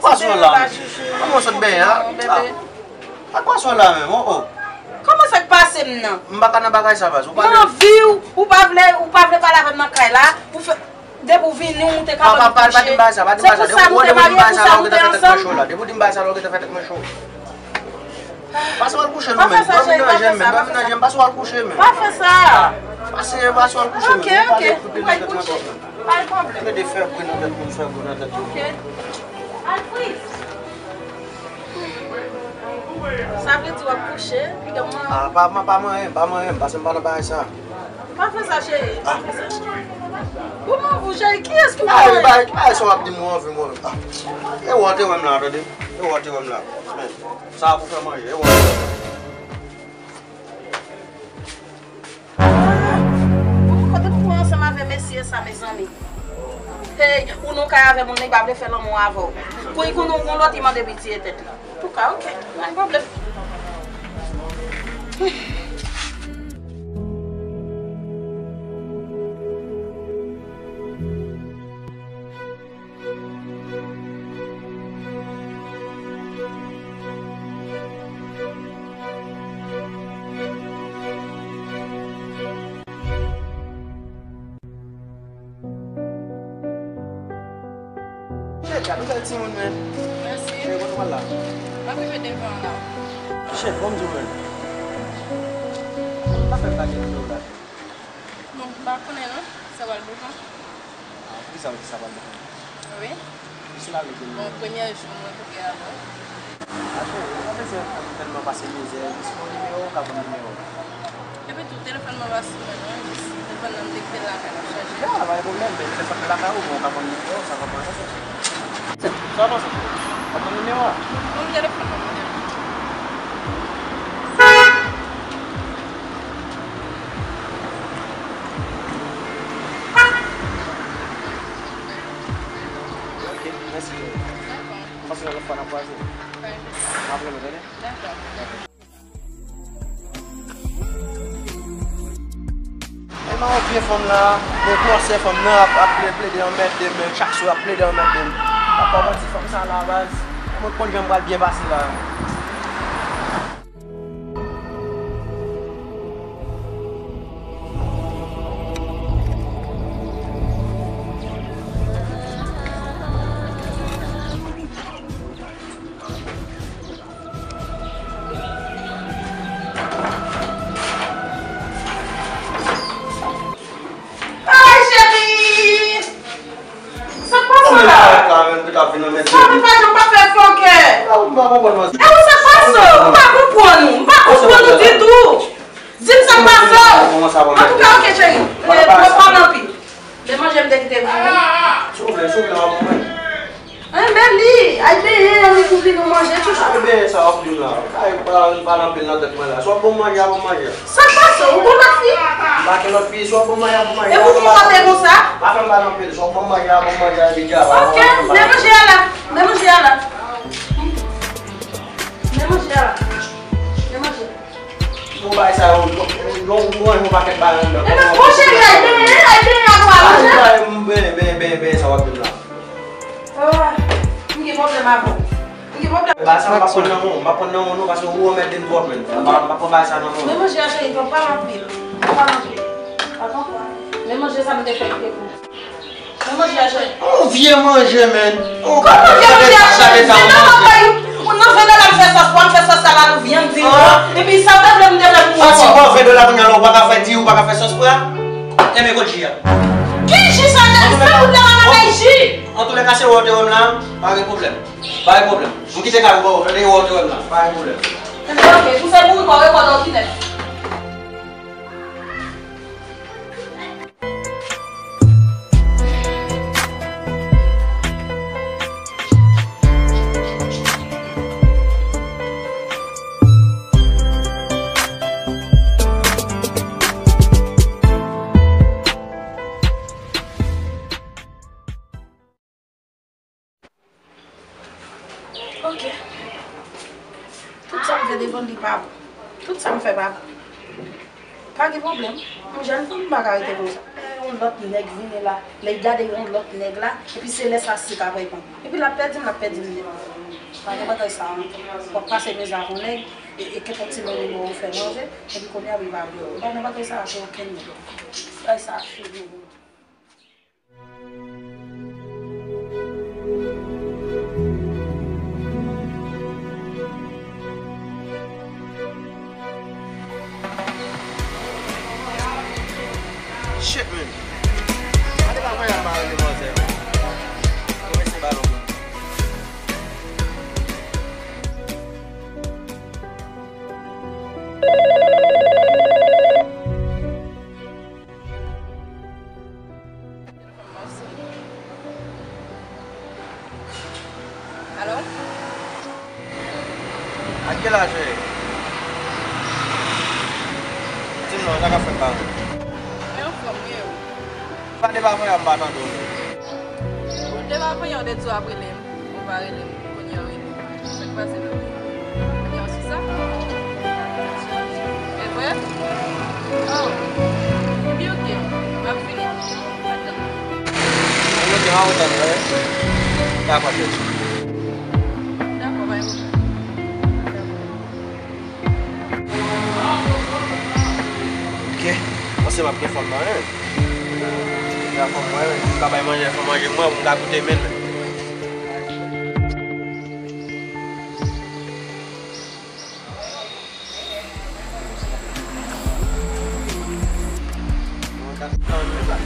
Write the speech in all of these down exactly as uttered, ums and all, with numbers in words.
Pwason la, chouchou. Kòman w sot benyen a? Bebe. A pwason la menm, oh, oh. Kòman sa k pase m nan? M pa ka nan bagay sa, baz. Ou pa nan vi w, ou pa vle, ou pa vle pale avè m nan kay la, ou fè, depi w vini, w moute kabann, ou kouche. Pa, pa, pa di m bagay sa, pa di m bagay sa. Se pou sa nou te marye, pou sa nou te ansanm. Depi w di m bagay sa la, ou gentan fè tèt mwen cho. Pase w al kouche nou menm. Dòmi nan je m menm, dòmi nan je m, pase w al kouche menm. Pa fè sa. Pase, pase w al kouche menm. Ok, ok. Ou pale pou tèt mwen twòp menm. Pa gen pwoblèm. Mete fè bri nan tèt moun, fè bri nan tèt moun. Ok. Alfred. Sa vle di w ap kouche, piga mwen. Ah, pa, pa, pa manyen, pa manyen, pase m pa nan bagay sa. Pa fè sa, cheri, pa fè sa. Ou anvi, cheri, kiyès ki ou anvi? Ay, bay, bay, sa w ap di m, ou anvi, ou anvi. Ah. E wè w te wè m la, tande. E wè w te wè m la. Men, sa a pou fè manje, e wè w te wè m la. Ah, bon, kote pou mwen ansanm avè mesye sa, mezanmi? Hey, ou nan kay avè moun, li pa vle fè lanmou avè w. Kou li konnen w gon lòt, li mande pitye tèt li. Antouka, ok, pa gen pwoblèm. Chèt, gad yon bèl timoun, men. Mèsi. Chèt, kote w al la? M ap rive devan la. Chèt, ban m di w, men. Sa fè m pa gen nimewo w la? Non, m pa konnen non. Sa pral boukan. Ah, poukisa w di sa pral boukan? Wi. Ki sou la vle gen nimewo? Bon, premye jou mwen koupe avè w. Ah, cheri, ou pa bezwen tèlman pase mizè. Jis yon nimewo, ou ka ban m nimewo. Epi tou, telefòn mwen pa sou mwen non, jis telefòn nan m te kite l lakay, m ap chaje. Ya, pa gen pwoblèm, men telefòn nan lakay ou, bon, ou ka ban m nimewo, sa pa pran anyen. Sa w panse? W ap ban m nimewo a? Ban m telefòn nan, ban m telefòn. Ok, mèsi. Dakò. M panse yon lòt fwa n ap kwaze. Dakò. M ap rele w, tande? Dakò. E nan yon vye fanm la, yon gwosè fanm nan ap, ap ple-, plede anmède m, chak swa ap plede anmède m. Ap pa manti, fanm sa la, baz, mwen konn jan m pral byen pase la. Ay, cheri! Sa k pase w la? Sa vin pa janm pa fè fòkè. E ou sa k pase w? M pa konprann ou. M pa konprann ou ditou. Di m sa k pase w. Antouka, ok, cheri. Pale anpil. Men manje m te kite pou ou. Souple, souple, w ap mwen. Enben li, al benyen, li pou vin nou manje, chouchou. Al benyen sa w ap di m la. Ay, pa, pa nan pil nan tèt mwen la. Si w ap ban m manje a, ban m manje a. Sa k pase w? Ou gon lòt fi? M pa gen lòt fi, si w ap ban m manje a, ban m manje a. E pou ki w kote konsa? Pa fè m pa nan pil, si w ap ban m manje a, ban m manje a, epi dja. Ok, men manje a la, men manje a la. Men manje a la, men manje. Bon, bagay sa yo, yon, yon, yon pakèt bagay anndan. Epi bon cheri, al benyen, al benyen apre w al manje. Ay, ben, ben, ben, ben, sa w ap di m la. Ah, m gen pwoblèm avè w. M gen pwoblèm. Bagay sa m pa pran nan men w, m pa pran nan men w non, paske ou anmède m twòp, menn. M pa, m pa pran bagay sa nan men w. Men manje a cheri, pa pale anpil. Pa pale anpil. Dakò? Men manje sa m te fè kite pou ou. Men manje a cheri. On vye manje, menn. Kòman vye manje a cheri? Se nan manje ou nan ven dola m fè sòs pwa, m fè sòs kalalou, vyann, diri. Epi sa w te vle m te fè pou ou ankò. Santi bon, ven dola kounye a la, ou pa ka fè diri, ou pa ka fè sòs pwa. Enben, kot ji a? Ki ji sa, se pou dèman nan kay ji. Antoulèka, se wè w te wè m la, pa gen pwoblèm. Pa gen pwoblèm. M kite kay ou ba w, tande, wè w te wè m la, pa gen pwoblèm. Enben, ok, pou se mouri pa w, e pa w ki nèt. Ok. Tout sa m fè devan li pa bon. Tout sa m fè pa bon. Pa gen pwoblèm. M jèn fanm, m pa ka rete konsa. Lòt nèg vini la, lè l gade yon lòt nèg la, epi se lè sa si ka pran. Epi l ap pèdi m, l ap pèdi m nèt. Pa gen bagay sa ankò. W ap pase mizè ak yon nèg, e, e kenpòt ti manje w fè manje, epi kounye a li pa vle w. Pa gen bagay sa pou okenn nèg. Bagay sa fini. Shit, man. Gade pa voye al ba demwazèl, man. Mwen se balon, man. Alo? A ki laj ou ye? Di m non, sa k ap fèt la menm? Mwen anfòm, wi, e ou? Pa devan mwen, m pa tande w. Ou te pa vanyan, ou te di w ap rele m. Ou pa rele m. Kounye a w rele m. Sa k pase la? Kounye a w sou sa? E vre? Oh. Epi oke. M ap vini. Mwen gen antan, wi. Dakò, chèch. Dakò, pa gen pwoblèm. Dakò. Ok. Mwen se m ap gen fanm nan, wi. Gen fanm mwen, wi. M ka bay manje, fanm manje mwen, pou m ka goute men l.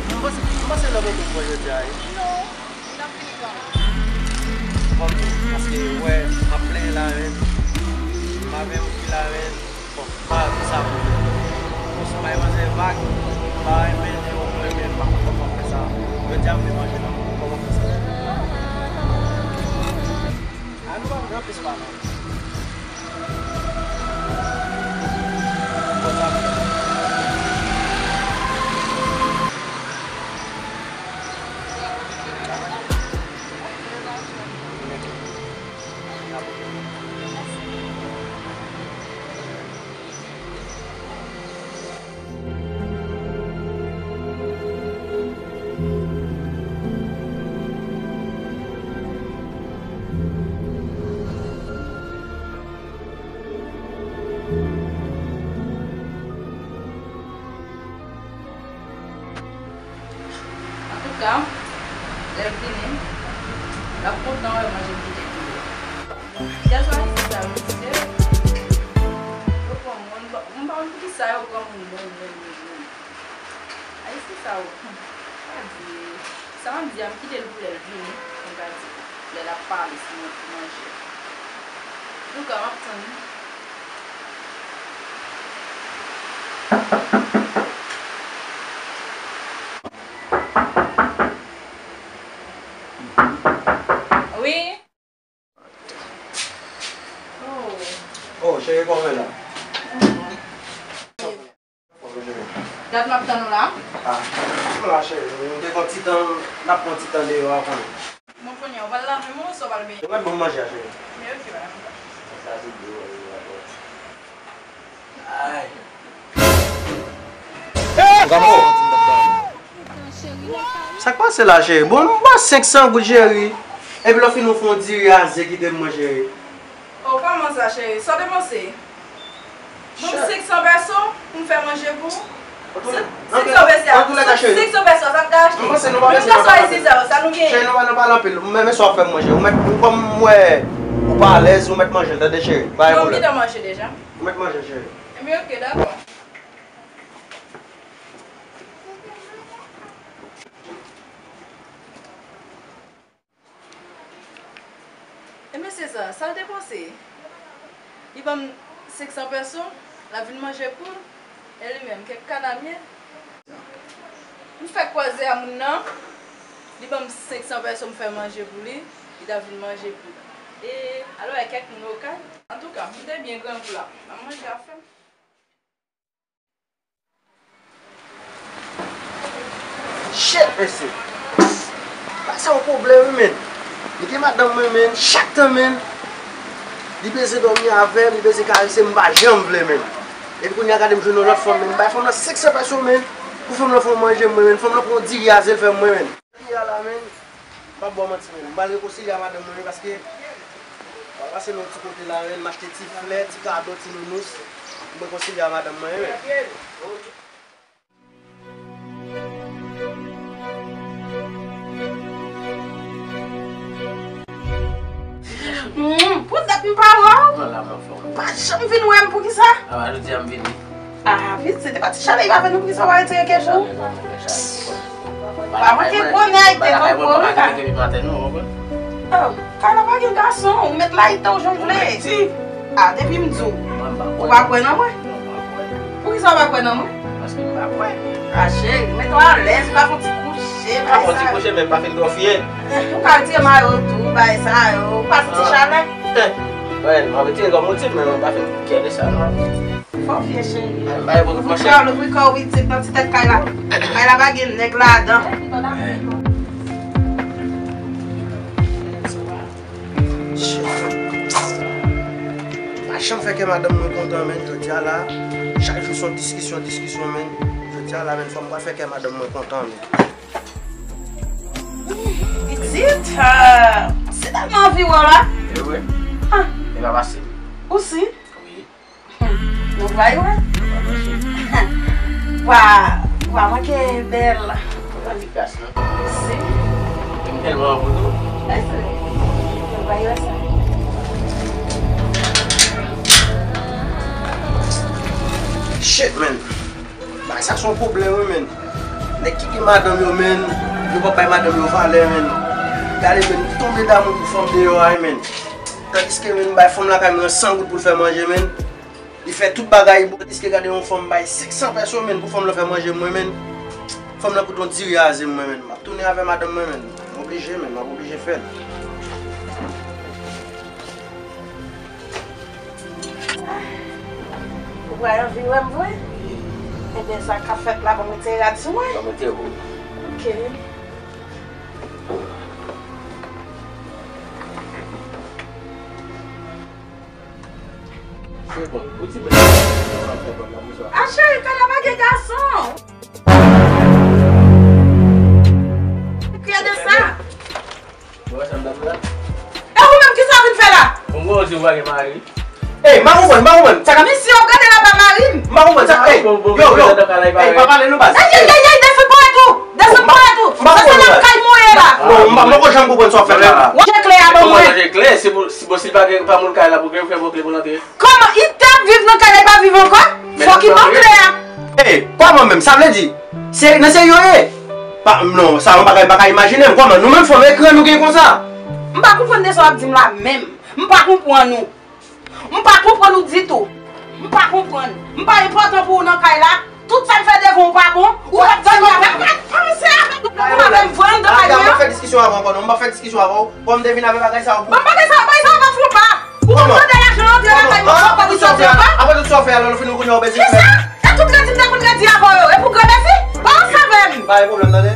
Mwen panse, mwen panse nan mwen pou jodi a, wi. Non, li t ap fini kanmenm. Bon, paske, wè, m ap plenyen la, men. M ap yon ki la, men. Bon, m pa fè sa pou mwen. Bon, si w bay manzè vag, m pa renmen li, ou renmen, m pa konn kòman fè sa. Jodi a, m vle manje nan men w, kòman fè sa? A nou pa pran plis pa non. Antouka, lè l vini, l ap kontan wè manje m kite pou li. Gaz ayisyen sa yo, mesye, yo pran moun, m pa konn poukisa yo pran moun bon, bon, bon, bon. Ayisyen sa yo, hmm, pa di, sa m ap di a, m kite l pou lè l vini, m ka di, lè l ap pale, si mwen pou manje. Antouka, m ap tann li. Wi. Oh. Oh, cheri, kòman w ye la? Gad, m ap tann ou la. Ah, m la, cheri. Nou te pran ti tan, n ap pran ti tan deyò a, konnen. Bon, kounye a, ou pral lave men w, oswa w pral benyen? Ou mèt ban m manje a, cheri. Men oke, pa gen pwoblèm. Sa se dlo, wi, wi, wi. Ay. Sa k pase la, cheri? Bon, m ba senk san goud, cheri. Epi lè w fin, ou fè yon diri a ze kite m mwen, cheri. Oh, kòman sa, cheri? Sa w depanse? Ban m senk san pèso pou m fè manje pou ou. Senk san pèso, senk san pèso, sa m ka achte? M panse nou pa bezwen pale anpil. Cheri, nou pa nan pale anpil. Men, men sa w ap fè m manje. Ou mèt, kòm m wè ou pa alèz, ou mèt manje, tande, cheri. Pa gen pwoblèm. Ou mèt manje, cheri. Ebyen, oke, dakò. E mesye sa, sa l te panse? Li ban m senk san pèso, l ap vin manje pou l, e li menm, kèk kanamye. M fèk kwaze a moun nan, li ban m senk san pèso, m fè manje pou li, li t ap vin manje pou l. E alò, e kèk moun okay. Antouka, m te byen grangou la, m ap manje a fè m. Shit, mesye. Bagay sa yon pwoblèm, wi, men. Li gen madanm mwen, men. Chak tan, men. Li bezwen dòmi avè m, li bezwen karese m, m pa janm vle, men. Epi kounye a, gade m jwenn yon lòt fanm, men. M bay fanm nan senk san pèso, men. Pou fanm lan fè yon manje mwen menm, fanm lan pran yon diri a ze l fè mwen menm. Kounye a la menm, m p ap ba w manti menm, m pral rekonsilye a madanm mwen menm paske m pral pase nan yon ti kote la menm, m achte ti flè, ti kado, ti nounous, m rekonsilye a madanm mwen menm. Hmm, pou dat m pa wè w. Mwen la, mwen fò. Pa janm vin wè m, poukisa? A, jodi a m vini. Ah, pitit, se te pa ti chalè, li pa vin, poukisa w pa retire kèch ou? Pa manke konnen, te tonton, wi, ka. Oh, kay la pa gen gason, ou mèt layite w jan w vle. Ah, depi m di w, ou pa kwè nan mwen? Poukisa w pa kwè nan mwen? Paske m pa kwè. Ah, cheri, mete w alèz, ou ka fè yon ti kouche, pa fè yon ti kouche, men pa fin twò fye. Ou ka retire mayo tou, bagay sa yo, ou pa santi chalè? Eh, mwen, mwen retire kòm ou di, men mwen pa fin kè de sa, non. Fò fye, cheri. Bay pou tout manchè. Louvri kò w, wi, tit nan ti tèt kay la. Kay la pa gen nèg ladan. Pa janm fè kè madanm mwen kontan, menn, jodi a la. Chak jou se yon diskisyon, diskisyon, menn. Jodi a la, menn, fò m pral fè kè madanm mwen kontan, menn. Pitit, ah, si tèlman anvi wè w la. E vre? Ah. E pa pase. Ou si? Wi. Nou pral wè. Wa, wa manke bèl. Ou pa di kras, non? Si. E m tèlman anvi w tou. Èske nou pral wè sa? Shit, man. Bagay sa se yon pwoblèm, wi, menn. Nèg ki gen madanm yo, menn, yo pa bay madanm yo valè, menn. Gade, menn, m tonbe damou pou fanm deyò a, menn. Tandiske, menn, m bay fanm lakay mwen san goud pou l fè manje, menn. Li fè tout bagay bon. Tandiske, gade yon fanm bay senk san pèso, menn, pou fanm lan fè manje mwen, menn. Fanm lan koute yon diri a ze mwen, menn. M ap tounen avè madanm mwen, menn. M oblije, menn, m ap oblije fè l. Ou pral anvi wè m vre? Ebyen, sa k ap fèt la, ban m retire rad sou mwen. Ban m retire pou ou. Ok. Se bon. Ou ti bèl. Ah, cheri, kay la pa gen gason. Kè de sa. Ou wè sa m t ap di la? E ou menm, kisa w vin fè la? Bon, bon, ou di ou pa gen mari. Ey, m pa konprann, m pa konprann. Sa k ap... Mesye, w gade la pa mari m. M pa konprann sa. Ey, yo, yo. Ey, pa pale non, baz. Ey, ey, ey, ey, desann ponyèt ou. Desann ponyèt ou. Sa se la m kay mouye la. Non, m pa, m pa konn jan m konprann sa w ap fè la. Ranje klè a ban mwen. Ranje klè, se pou, si, bon, si l pa gen, pa moun kay la, pou gen, fè bon klè pou l antre. Kòman? Li t ap viv nan kay la, li pa viv ankò? Fòk li ban m klè a. Ey, kòman menm? Sa vle di, se nan serye w ye? Pa, non, sa, m pa ka, m pa ka imajine m. Kòman? Nou menm fanm, ekran nou gen konsa? M pa konprann de sa w ap di m la menm. M pa konprann ou. M pa konprann ou ditou. M pa konprann. M pa enpòtan pou ou nan kay la. Tout sa m fè devan ou pa bon. Ou pa t zanmi avè m. Panse avèk ou pou avè m vre anndan kay mwen an. M pa fè diskisyon avè w ankò non. M pa fè diskisyon avè w. Kòm m te vin avè bagay sa yo pou... Bon, bagay sa yo, bagay sa yo pa fon pa. Ou konn mande lajan antre lakay mwen san pa pou soti ankò. Apre tout sa w fè a, lè w fin ou kounye a w bezwen... Kisa? E tout redi m te konn redi avè w yo. E pou granmèsi? Pa ansanm avè m. Pa gen pwoblèm, tande.